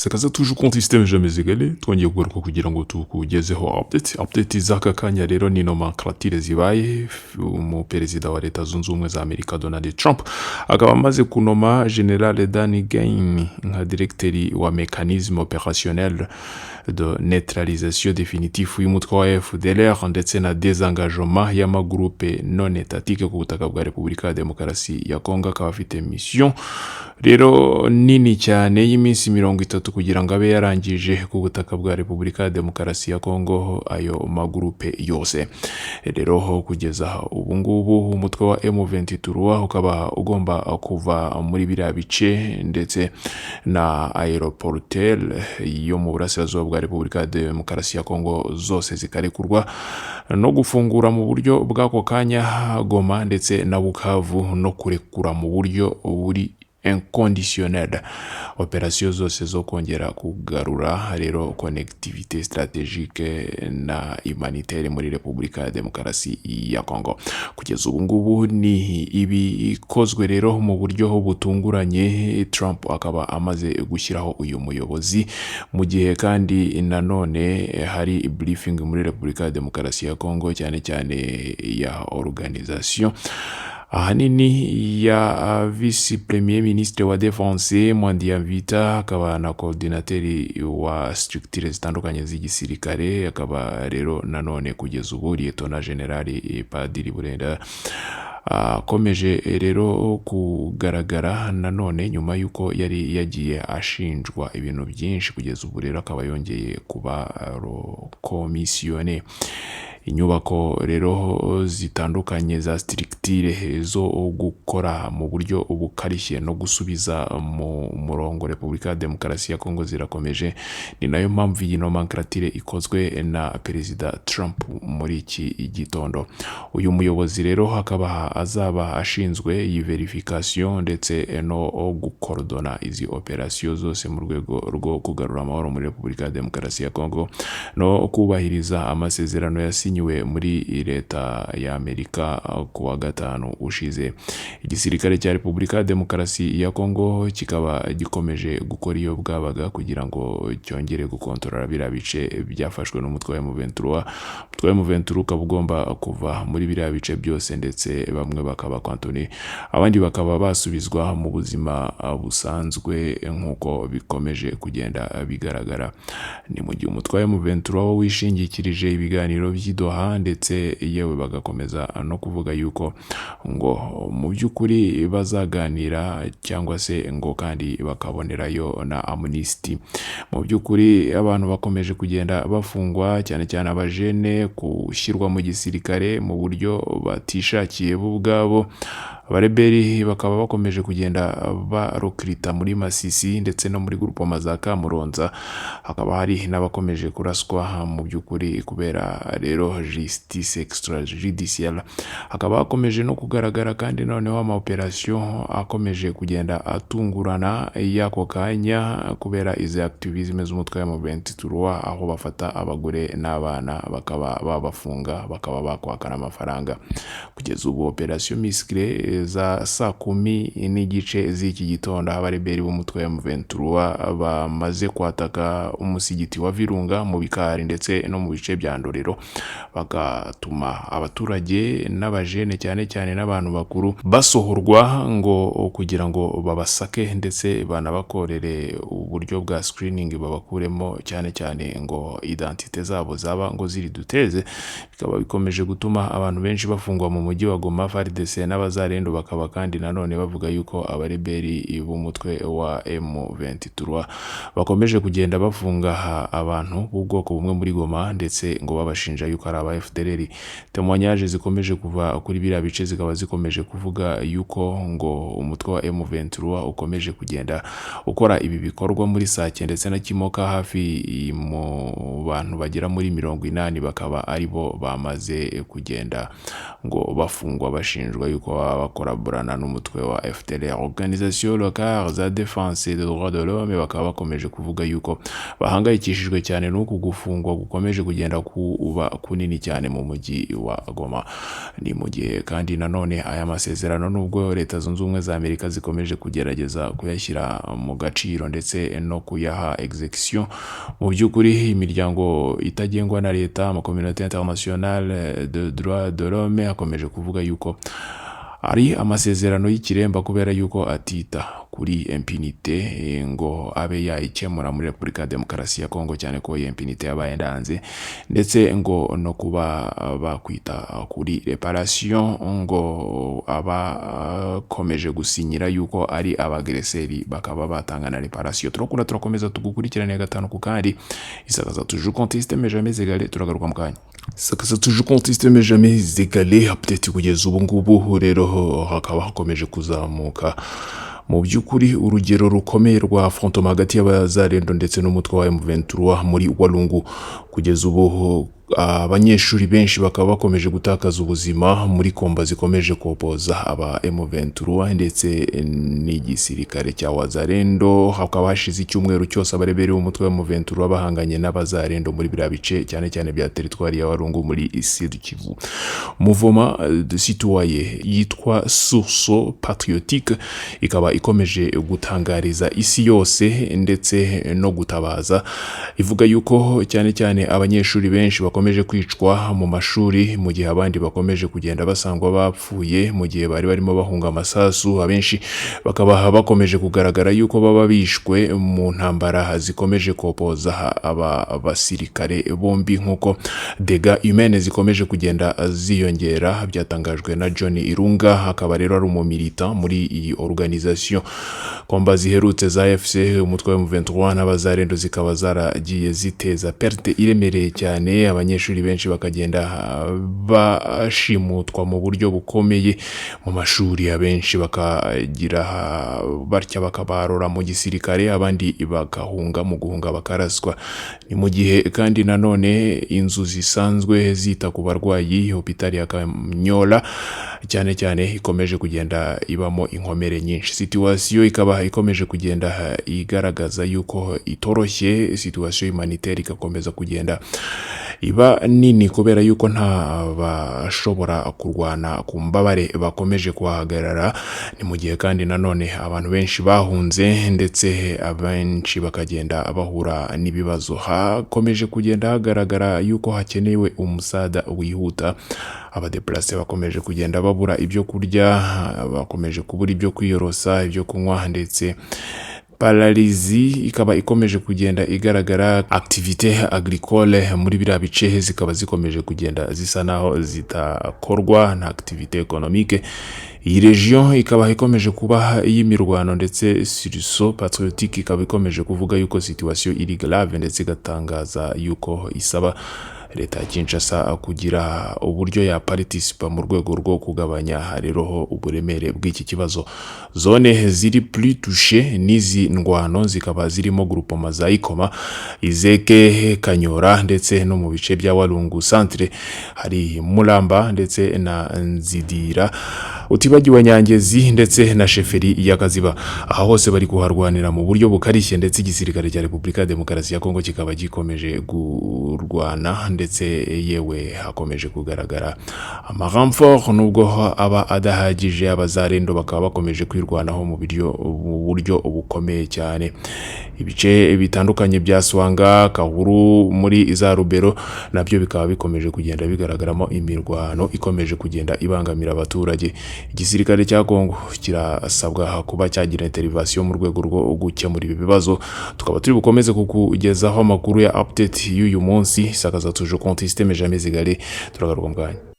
Sekaza toujours compte système jamais égalé. Twongeye kugaruka kugira ngo tukugezeho update z'aka kanya. Rero ni nomenclature zibaye. Umuperezida wa Leta Zunze Ubumwe za Amerika, Donald Trump, akaba amaze kunoma General Dan Caine nka directeur wa mécanisme opérationnel de neutralisation définitive y'umutwe wa FDLR ndetse na désengagement y'amagroupe non étatique ku butaka bwa Repubulika ya Demokarasi ya Kongo. Akaba afite mission rero nini cyane y'iminsi 30 kugira ngo abe yarangije ku butaka bwa Repubulika ya Demokarasi ya Kongo ayo magroupe yose. Rero kugeza ubu ngubu umutwe wa M23 ukaba ugomba kuva muri biriya bice, ndetse na aéroportuaire yo mu burasirazuba bwa Repubulika ya Demokarasi ya Kongo zose zikarekurwa, no gufungura mu buryo bw'ako kanya Goma ndetse na Bukavu, no kurekura mu buryo buri inconditionnel opération zose zo kongera kugarura rero connectivité stratégique na humanitaire muri Repubulika ya Demokarasi ya Kongo. Kugeza ubu ngubu ni ibikozwe rero mu buryo butunguranye. Trump akaba amaze gushyiraho uyu muyobozi mu gihe kandi nanone hari briefing muri Repubulika ya Demokarasi ya Kongo, cyane cyane ya organisation ahanini ya vice premier ministre wa défense Muadiamvita, akaba na coordinateur wa structure zitandukanye z'igisirikare. Akaba rero nanone kugeza ubu Lieutenant General Padiri Burenda akomeje rero kugaragara nanone nyuma y'uko yari yagiye ashinjwa ibintu byinshi. Kugeza ubu rero akaba yongeye kuba commissionné. Inyubako rero zitandukanye za structure zo gukora mu buryo bukarishye no gusubiza mu murongo Repubulika ya Demokarasi ya Kongo zirakomeje. Ni nayo mpamvu iyi nomenclature ikozwe na Perezida Trump muri iki gitondo. Uyu muyobozi rero akaba azaba ashinzwe iyi verification ndetse no gukorodona izi operasiyo zose mu rwego rwo kugarura amahoro muri Repubulika ya Demokarasi ya Kongo no kubahiriza amasezerano yasinyiwe muri Leta ya Amerika ku wa gatanu ushize. Igisirikare cya Repubulika ya Demokarasi ya Kongo kikaba gikomeje gukora iyo bwabaga kugira ngo cyongere gukontorora biriya bice byafashwe n'umutwe wa M23. Umutwe wa M23 ukaba ugomba kuva muri biriya bice byose, ndetse bamwe bakaba cantonné, abandi bakaba basubizwa mu buzima busanzwe nk'uko bikomeje kugenda bigaragara. Ni mu gihe umutwe wa M23 wo wishingikirije ibiganiro by'i Doha, ndetse yewe bagakomeza no kuvuga yuko ngo mu by'ukuri bazaganira cyangwa se ngo kandi bakabonerayo na amnistie. Mu by'ukuri abantu bakomeje kugenda bafungwa, cyane cyane abajene, gushyirwa mu gisirikare mu buryo batishakiye bo ubwabo. Abareberi bakaba bakomeje kugenda barokirita muri Masisi ndetse no muri groupement za Kamuronza. Hakaba hari n'abakomeje kuraswa mu by'ukuri kubera rero justice extrajudiciaire. Hakaba hakomeje no kugaragara kandi noneho ama operation akomeje kugenda atungurana y'ako kanya kubera izi activisme z'umutwe wa M23, aho bafata abagore n'abana bakaba babafunga, bakaba bakwaka n'amafaranga. Kugeza ubu operation musclée za saa 10:30 z'iki gitondo, aho abareberi b'umutwe wa M23 bamaze kwataka umusigiti wa Virunga mu Bikari ndetse no mu bice bya Ndorero, bagatuma abaturage n'abajene, cyane cyane n'abantu bakuru, basohorwa ngo kugira ngo babasake ndetse banabakorere uburyo bwa screening, babakuremo cyane cyane ngo identité zabo zaba ngo ziri duteze. Bikaba bikomeje gutuma abantu benshi bafungwa mu mujyi wa Goma. FARDC n'abazarendo bakaba kandi nanone bavuga yuko abareberi b'umutwe wa M23 bakomeje kugenda bafunga abantu b'ubwoko bumwe muri Goma, ndetse ngo babashinja yuko ari aba FDLR. Témoignage zikomeje kuva kuri biriya bice zikaba zikomeje kuvuga yuko ngo umutwe wa M23 ukomeje kugenda ukora ibi bikorwa muri Sake ndetse na Kimoka, hafi mu bantu bagera muri 80 bakaba aribo bamaze kugenda ngo bafungwa, bashinjwa yuko baba bakoraborana n'umutwe wa FDLR. Organisation locale za défense des droits de l'homme bakaba bakomeje kuvuga yuko bahangayikishijwe cyane n'uku gufungwa gukomeje kugenda kuba kunini cyane mu mujyi wa Goma. Ni mu gihe kandi nanone aya masezerano, nubwo Leta Zunze Ubumwe za Amerika zikomeje kugerageza kuyashyira mu gaciro ndetse Ndetse no kuyaha exécution. Mu by'ukuri, imiryango itagengwa na leta, ama communauté internationale de droit de l'homme, akomeje kuvuga yuko ari amasezerano y'ikiremba, kubera yuko atita kuri impunité ngo abe yayikemura muri Repubulika ya Demokarasi ya Kongo, cyane ko iyi impunité yabaye ndanze, ndetse ngo no kuba bakwita kuri réparation, ngo abakomeje gusinyira yuko ari aba agresseurs bakaba batanga na réparation. Turakunda, turakomeza tugukurikirane gatanu ku kandi. Isakaza toujours contesté mais jamais égalé. Turagaruka mu kanya. Isakaza toujours contesté mais jamais égalé. Update kugeza ubu ngubu rero, hakaba hakomeje kuzamuka mu by'ukuri urugero rukomeye rwa affrontement hagati y'Abazarendo ndetse n'umutwe wa M23 muri Walungu. Kugeza ubu abanyeshuri benshi bakaba bakomeje gutakaza ubuzima muri combats zikomeje kopoza aba M23 ndetse n'igisirikare cya Wazarendo. Hakaba hashize icyumweru cyose abarebere b'umutwe wa M23 bahanganye n'Abazarendo muri biriya bice, cyane cyane bya teritwari ya Walungu muri Sud Kivu. Mouvement de citoyen yitwa Source Patriotique ikaba ikomeje gutangariza isi yose ndetse no gutabaza, ivuga yuko cyane cyane abanyeshuri benshi bakomeje kwicwa mu mashuri, mu gihe abandi bakomeje kugenda basangwa bapfuye mu gihe bari barimo bahunga amasasu. Abenshi bakaba bakomeje kugaragara yuko baba bishwe mu ntambara zikomeje kopoza aba basirikare bombi, nk'uko dégâts humains zikomeje kugenda ziyongera. Byatangajwe na John Irunga, akaba rero ari umu militant muri iyi organisation. Combats ziherutse za AFC, umutwe wa M23 n'Abazarendo zikaba zaragiye ziteza perte iremereye cyane, abanyeshuri benshi bakagenda bashimutwa mu buryo bukomeye mu mashuri, abenshi bakagira batya bakabarora mu gisirikare, abandi bagahunga, mu guhunga bakaraswa. Ni mu gihe kandi nanone inzu zisanzwe zita ku barwayi, hopitali ya Kanyola cyane cyane, ikomeje kugenda ibamo inkomere nyinshi. Situation ikaba ikomeje kugenda igaragaza yuko itoroshye. Situation humanitaire igakomeza kugenda iba nini, kubera yuko nta bashobora kurwana ku mbabare bakomeje kuhahagarara. Ni mu gihe kandi nanone abantu benshi bahunze, ndetse abenshi bakagenda bahura n'ibibazo. Hakomeje kugenda hagaragara yuko hakenewe umusada wihuta. Aba déplacés bakomeje kugenda babura ibyo kurya, bakomeje kubura ibyo kwiyorosa, ibyo kunywa, ndetse paralysie ikaba ikomeje kugenda igaragara. Activité agricole muri biriya bice zikaba zikomeje kugenda zisa naho zitakorwa na activité économique. Iyi region ikaba ikomeje kuba iy'imirwano, ndetse Sursaut Patriotique ikaba ikomeje kuvuga yuko situation iri grave, ndetse igatangaza yuko isaba leta ya Kinshasa kugira uburyo ya participa mu rwego rwo kugabanya rero uburemere bw'iki kibazo. Zone ziri plus touchées n'izi ndwano zikaba zirimo groupement za Ikoma, Izeke, Kanyora, ndetse no mu bice bya Walungu centre hari Muramba ndetse na Nzidira, utibagiwe Nyangezi ndetse na chefferie ya Kaziba. Aha hose bari kuharwanira mu buryo bukarishye, ndetse igisirikare cya Repubulika ya Demokarasi ya Kongo kikaba gikomeje kurwana, ndetse yewe hakomeje kugaragara ama renforts nubwo aba adahagije. Abazarendo bakaba bakomeje kwirwanaho mu buryo bukomeye cyane. Ibice bitandukanye bya Swanga, Kahuru muri za Rubero nabyo bikaba bikomeje kugenda bigaragaramo imirwano ikomeje kugenda ibangamira abaturage. Igisirikare cya Kongo kirasabwa kuba cyagira intervention mu rwego rwo gukemura ibi bibazo. Tukaba turi bukomeze kukugezaho amakuru ya update y'uyu munsi. Sakaza toujours contesté mais jamais égalé. Turagaruka mu kanya.